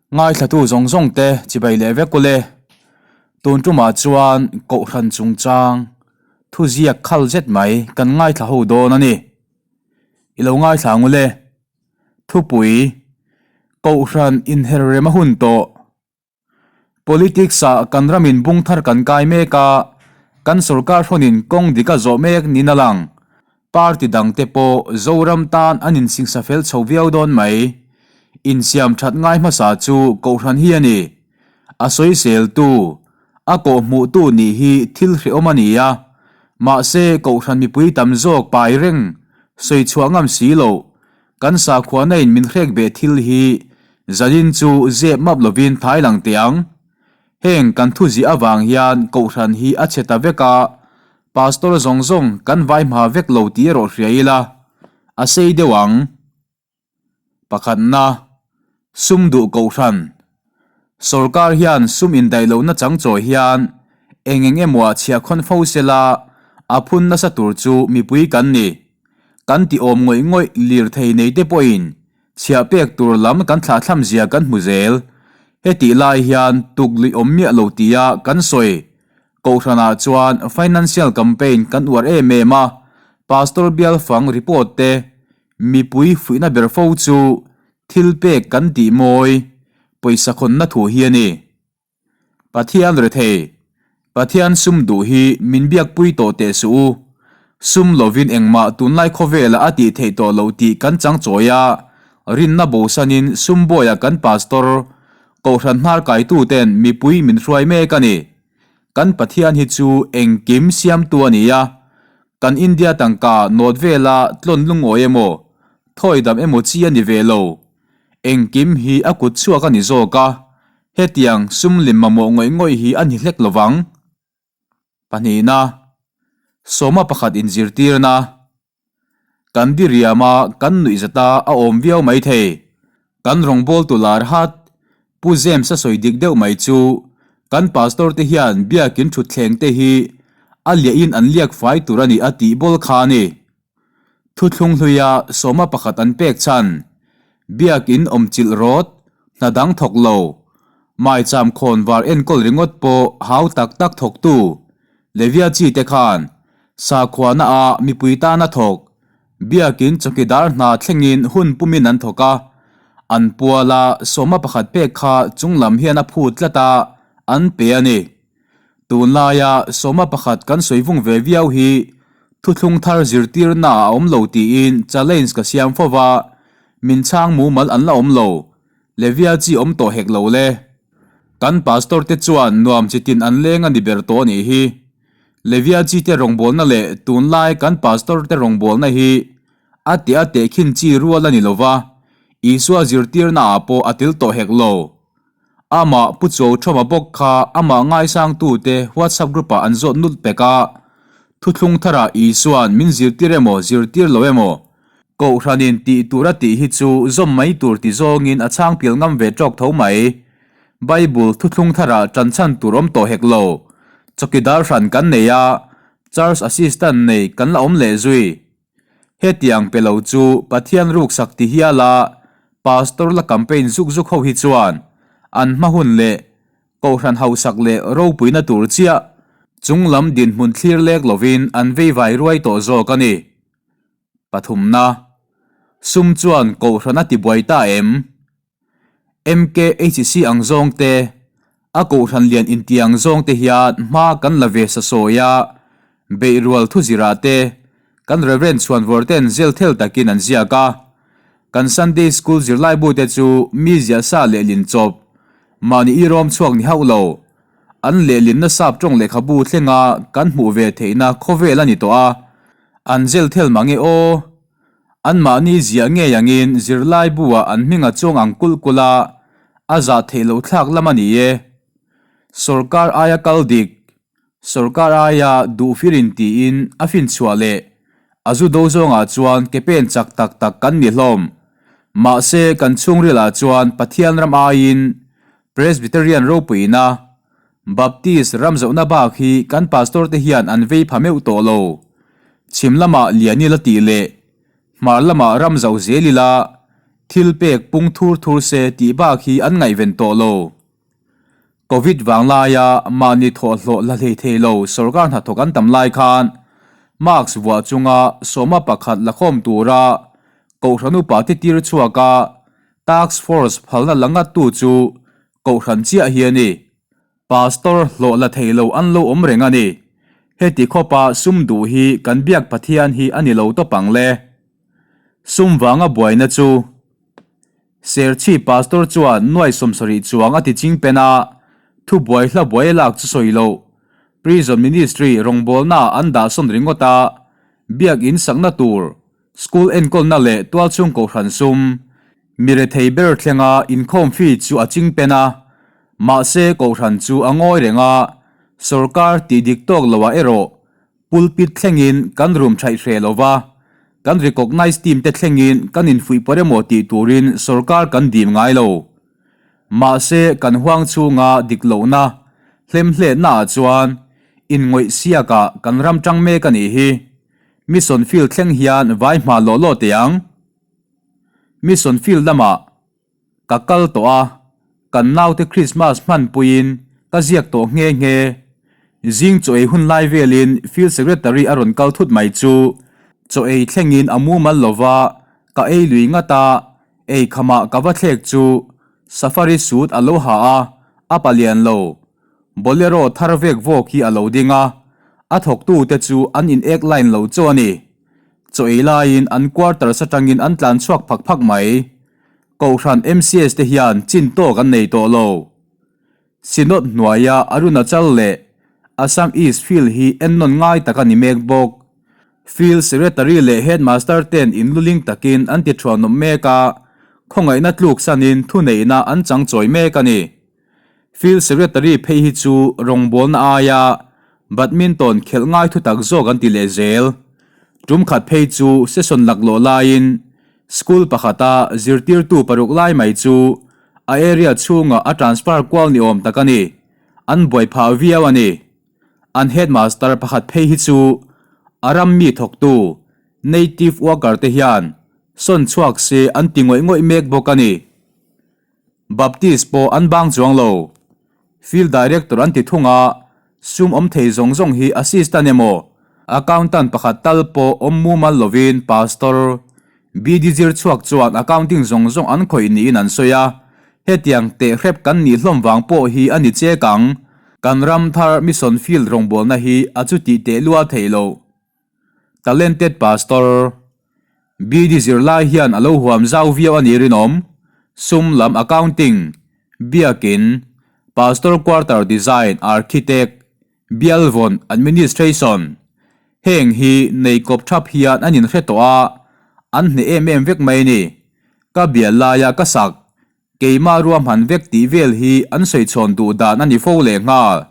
Ngaithlatu zawng zawng te chibai leh vek ule. Tun tumah chuan Kohhran chungchang thuziak khal zet mai kan ngaithla ho dawn a ni. I lo ngaithla ang ule. Thupui, Kohhran inher rem a hun tawh. Politics-ah kan ramin bung thar kan kai mek a, kan sorkar hrawnin kawng dik a zawh mek niin a lang. Party dangte pawh Zoram tan an insingsa fel chho viau dawn mai. Insiam that ngai hmasa chu Kohhran hi a ni. A sawiseltu, a kawhhmuhtu nih hi thil hrehawm a ni a, mahse Kohhran mipui tam zawk pai reng, sawichhuah ngam si loh, Kan sakhuana in min hrek ve thil hi zanin chu zep map lovin thai lang teh ang. Heng kan thu ziah avang hian kohhran hi a chhe ta vek a, pastor zawng zawng kan vai hma vek lo tih erawh hria ila, a sei deuh ang. Pakhatna, sum duh kohhran. Sorkar hian sum indaih lohna chang chawi hian eng eng emaw ah chhiah khawn fo sela a phun nasa tur chu mipui kan ni. Kan ti awm ngawih ngawih lirthei nei te pawhin chhiah pek tur lam kan thlahthlam zia kan hmu zel. Hetih lai hian tuk luih awm miah lo tia kan sawi. Kohhranah chuan financial campaign kan uar em em a, Pastor bial fang report te mipui fuihna ber fo chu Thil pek kan tih mawi pawisa khawnna thu hi a ni. Pathian rethei, Pathian sum duh hi min biakpui tawh teh suh u. Sum lovin engmah tunlai khawvelah a tih theih tawh loh tih kan chang chawi a, rinna bosanin sum bawiah kan pastor, kohhran hnar kaituten mipui min hruai mek a ni. Kan Pathian hi chu engkim siamtu a ni a, Kan India tangka nawt vela tlawn lungawi emaw, thawi dam emaw chi a ni ve lo. Engkim hi a kut chhuak a ni zawk a, hetiang sum lim mamawh ngawih ngawih hi a ni hlek lovang. Pahnihna, Sawma pakhat inzirtirna. Kan diriama kan nuihzata a awm viau mai thei. Kan rawngbawltu lar hat, Pu James a sawi dik deuh mai chu, kan pastor te hian biakin thutthleng te hi a liahin an liak fai tur a ni a tih bawl kha a ni. Thuthlung hluia sawma pakhat an pek chhan, biakin awmchilh rawt, hna dang thawk lo, maicham khawn var enkawl ringawt pawh hau tak tak thawktu, Levia chi te khan sakhuana ah mipui tana thawk, Biakin chawkidar hna thlengin hun pumin an thawk a, an puala sawma pakhat pek kha chunglam hian a phut tlat a, an pe a ni. Tunlaia sawma pakhat kan sawi vung ve viau hi thuthlung thar zirtirna a awm lo tiin challenge ka siam fo va, min chhang mumal an la awm lo, Levia chi awm tawh hek lo le. Kan pastor te chuan nuam chitin an leng a ni ber tawh a nih hi. Levia chi te rawngbawlna leh tunlai kan pastor te rawngbawlna hi a teh a tehkhin chi rual a ni lo va, Isua zirtirna ah pawh a tel tawh hek lo. Amah Pu Cho Thoma bawk kha amah ngaisangtu te WhatsApp group ah an zawt nulh pek a, thuthlung tharah Isua'n min zirtir emaw zirtir lo emaw Kohhranin tih tur a tih hi chu zawm mai tur ti zawngin a chhang pial ngam ve tawk tho mai. Bible thuthlung tharah ṭan chhan tur awm tawh hek lo. Chawkidar hran kan nei a, Church Assistant nei kan la awm leh zui. Hetiang pe lo chu Pathian ruksak ti hial a Pastor la campaign zuk zuk ho hi chuan an hma hun leh Kohhran hausak leh ropuina tur chiah chunglam dinhmun thlir lek lovin an veivai ruai tawh zawk a ni. Pathumna, Sum chuan Kohhran a tibuai ta em? MKHC ang zawng te, a Kohhran lian intiang zawng te hian hma kan la ve sa sawi a, beihrual thuzirah te kan Reverend Chhuanvawr ten zel thel takin an ziak a. Kan Sunday School zirlaibu te chu mi ziahsa lehlin chawp, mahni irawm chhuak ni hauh lo. An lehlinna sap tawng lehkhabu thlenga kan hmuh ve theihna khawvel a ni tawh a. An zel thel mang e aw. Anmahni ziah ngei angin zirlai bu-ah an hming a chuang ang kulh kulh a, a zah theih loh thlak lam a ni e. Sorkar aia kal dik, sorkar aia duh firin tiin a finchhuah leh a zu do zawngah chuan ke pen chak tak tak kan ni hlawm. Mahse kan chhungrilah chuan Pathian ram aiin Presbyterian ropuina, Baptist ram zohna bak hi kan pastor te hian an vei pha meuh tawh lo. Chhim lamah lian ila tih leh hmar lamah ram zoh zel ila Thil pek pung thur thur se tih bak hi an ngaihven tawh lo. Covid vang laia mahni thawhhlawh la hlei thei lo sorkar hnathawk an tam lai khan mask vuah chunga sawma pakhat la khawm tura Kohhran upa te tir chhuak a, Task Force phalna la ngattu chu Kohhran chiah hi a ni. Pastor hlawh la thei lo an lo awm reng a ni. Heti khawpa sum duh hi kan biak Pathian hi a ni lo tawp ang le. Sum vanga buaina chu. Serchhi Pastor chuan nuai 70 chuang a ti ching pen a, thubuai hla buai lak chu sawi loh. Prison Ministry rawngbawlna an dah sawn ringawt a, biak in sakna tur, school enkawlna leh tualchhung kohhran sum, mi rethei ber thlenga inkhawm fee chu a ching pen a, mahse kohhran chu a ngawi reng a, sorkar tih dik tawk loah erawh Pulpit thlengin kan rum thaih hreh lo va, kan recognise team te thlengin kan infuih pawr emaw tih turin sorkar kan dim ngai lo. Mahse kan huang chhunga dik lohna, hlemhletna ah chuan inngawih siakah kan ram tang mek a nih hi. Mission field thleng hian vai hma lawh lawh teh ang. Mission field lamah. Ka kal tawh a, kan naute Christmas hmanpuiin ka ziak tawh nghe nghe. Zing chaw ei hun lai velin Field Secretary a rawn kal thut mai chu chaw ei thlengin a mumal lova ka ei lui ngat a, ei khamah ka va thlek chu safari suit a lo ha a, a palian lo. Bolero thar vek vawk hi a lo ding a, a thawktute chu an in ek line lo chaw a ni. Chaw ei laiin an quarters atangin an tlan chhuak phak phak mai. Kohhran MCS te hian chin tawk an nei tawh lo. Synod hnuaia Arunachal leh Assam East Field hi ennawn ngai tak a ni mek bawk. Field Secretary leh Headmaster ten inluling takin an ti thuanawm mek a, khawngaihna tluk sanin thuneihna an chang chawi mek a ni. Field Secretary phei hi chu rawngbawlna aia badminton khelh ngai thutak zawk an ti leh zel. Tum khat phei chu session laklawh laiin school pakhata zirtirtu paruk lai mai chu a area chhungah a transfer kual ni awm tak a ni. An buai phah viau a ni. An headmaster pakhat phei hi chu a ram mi thawktu native worker te hian sawn chhuak se an ti ngawih ngawih mek bawk a ni. Baptist pawh an bang chuang lo. Field Director an ti thung a, sum awm thei zawng zawng hi Assistant emaw, Accountant pakhat tal pawh awm mumal lovin Pastor BD zir chhuak chuan Accounting zawng zawng an khawih niin an sawi a, hetiang tehrep kan nih hlawm vang pawh hi a ni chek ang. Kan ram thar Mission Field rawngbawlna hi a chuti teh lua theih loh. Talented Pastor BD zirlai hian a lo huam zau viau a ni rinawm. Sum lam Accounting, Biakin, Pastor Quarter Design, Architect, Bialvawn Administration heng hi nei kawp thap hian an inhre tawh a, an hneh em em vek mai a ni. Ka bial laia ka sak, keimah ruahman vek tih vel hi an sawichhawn duh dan a ni fo lehnghal.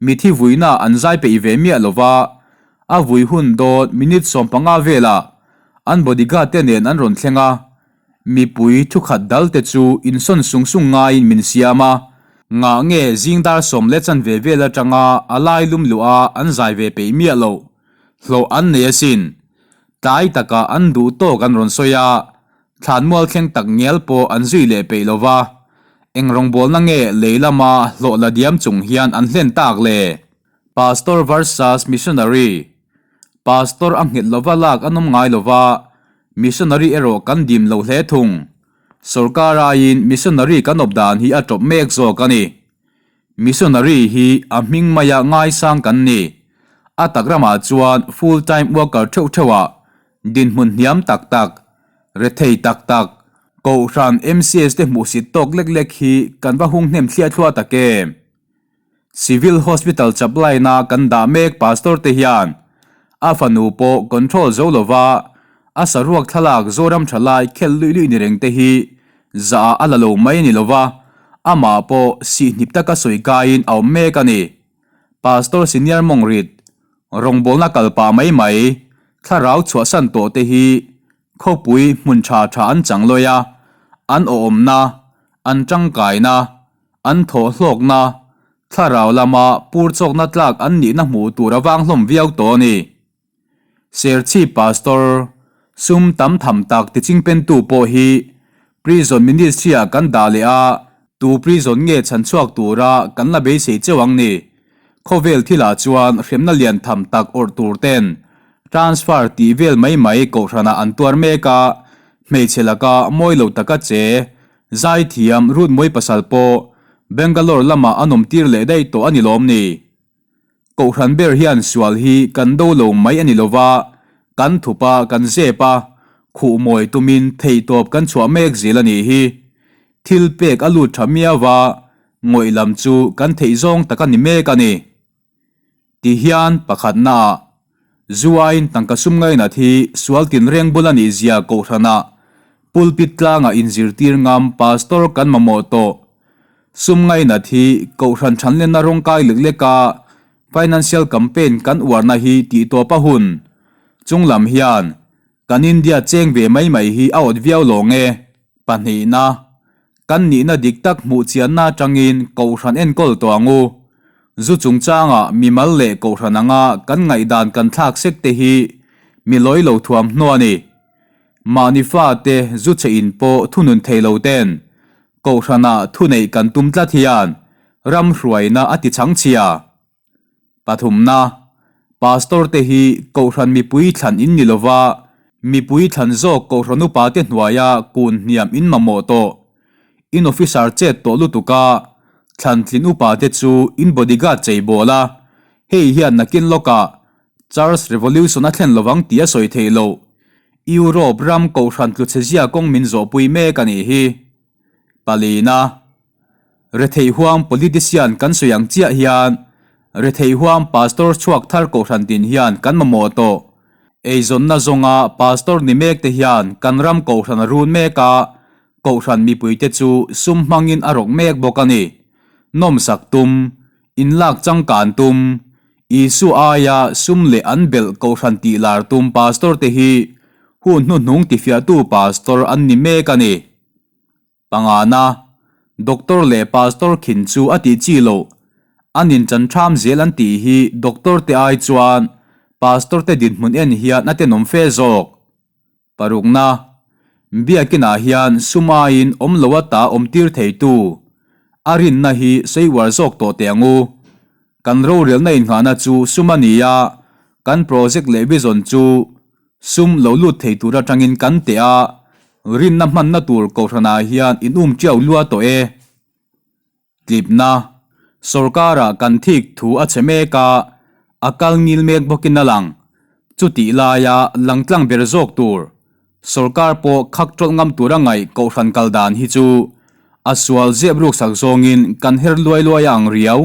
Mithi vuina an zai peih ve miah lo va, a vui hun dawn minute 15 velah an bodyguard te nen an rawn thleng a, mipui thukhat dal te chu insawn sung sung ngaiin min siam a, ngah nge zing dar sawm leh chanve vel atanga a lai lum luh a an zai ve peih miah loh hlawh an nei asin. Tlai takah an duh tawk an rawn sawi a, Thlanmual thleng tak ngial pawh an zui leh peih lo va, eng rawngbawlna nge lei lama hlawh la diam chung hian an hlen tak le? Pastor versus Missionary Pastor a nghet lova lak an awm ngai lo va, Missionary erawh kan dim lo hle thung. Sorkar aiin Missionary kan awp dan hi a tawp mek zawk a ni. Missionary hi a hming maia ngaisang kan ni. A tak ramah chuan full time worker theuh theuhah Dinhmun hniam tak tak, rethei tak tak, Kohhran MCS te hmuhsit tawk lek lek hi kan va hung hnem thliah thluah tak em? Civil Hospital Chaplain-a kan dah mek Pastor te hian a fanu pawh control zo lova a saruak thlalak Zoram thalai khelh luih luih ni reng te hi zah a la lo mai a ni lova, amah pawh sihhnip taka sawi kaiin a awm mek a ni. Pastor Senior Mawngrit Rawngbawlna kal pah mai mai, thlarau chhuahsan tawh te hi khawpui hmun tha tha an chang lawi a, an awhawmna, an tangkaina, an thawhhlawkna, thlarau lama pur chawkna tlak an nihna hmuh tur a vang hlawm viau tawh a ni. Serchhip Pastor, sum tam tham tak tichingpentu pawh hi. Prison Ministry-ah kan dah leh a, tu prison nge chhan chhuak tura kan la beisei cheu ang ni? Khawvel thilah chuan hremna lian tham tak awrh tur ten transfer tih vel mai mai kohhranah an tuar mek a, hmeichhe laka mawi lo taka che zaithiam Rutmawi pasal pawh Bangalore lamah an awm tir leh daih tawh a ni lawm ni? Kohhran ber hian sual hi kan do lo mai a ni lo va, kan thup a, kan zep a, khuh mawi tumin theihtawp kan chhuah mek zel a nih hi. Thil pek a lut tha miau va, ngawih lam chu kan theih zawng tak a ni mek a ni. Ti hian pakhatnaah, Zuain tangka sum ngainat hi sual tinreng bul a nih zia kohhranah pulpit tlangah inzirtir ngam pastor kan mamawh tawh. Sum ngainat hi kohhran thanlenna rawngkai lek leka financial campaign kan uarna hi tih tawp a hun. Chunglam hian kan India cheng ve mai mai hi a awt viau lawng e. Pahnihna, kan nihna dik tak hmuh chianna atangin kohhran enkawl tawh ang u. Zu chungchanga mimal leh kohhran anga kan ngaihdan kan thlak sek te hi mi lawi lo thuam hnuah a ni. Mahni fate zu chhe in pawh thunun thei lo ten kohhranah thuneih kan tum tlat hian ram hruaina a ti chhang chhia. Pathumna, Pastor te hi kohhran mipui thlan in ni lova, mipui thlan zawk kohhran upa te hnuaia kun hniam in mamawh tawh. In officer chet tawh lutuk a, thlan tlin upa te chu in bodyguard chei bawl a, hei hian nakin lawkah Charles Revolution a thlen lovang tih a sawi theih loh. Europe ram kohhran tluchhe zia kawng min zawhpui mek a nih hi. Palina. Retheih huam politician kan sawi ang chiah hian retheih huam pastor chhuak thar kohhran tin hian kan mamawh tawh. Eizawnna zawnga pastor ni mek te hian kan ram kohhran a run mek a, kohhran mipuite chu sum hmangin a rawk mek bawk a ni. Nawmsak tum, inlak changkan tum, Isua aia sum leh an belh kohhran tih lar tum pastor te hi hun hnuhnung tifiahtu pastor an ni mek a ni. Pangana, Doctor leh Pastor khin chu a tih chi loh. An inchan ṭham zel an tih hi Doctor te ai chuan Pastor te dinhmun en hian a tenawm fe zawk. Parukna, Biakinah hian sum aiin awm lo ata awm tir theitu a rinna hi sawi uar zawk tawh teh ang u. Kan rorelna innghahna chu sum a ni a, kan project leh vision chu Sum lo lut thei tur atangin kan teh a, rinna hmanna tur kohhranah hian in um tiau lua tawh e. Tlipna, Sorkarah kan thik thu a chhe mek a, a kal ngil mek bawkin a lang. Chutih laia langtlang ber zawk tur, sorkar pawh khak tawlh ngam tura ngaih kohhran kal dan hi chu a sual zep ruksak zawngin kan her luai luai a ang riau.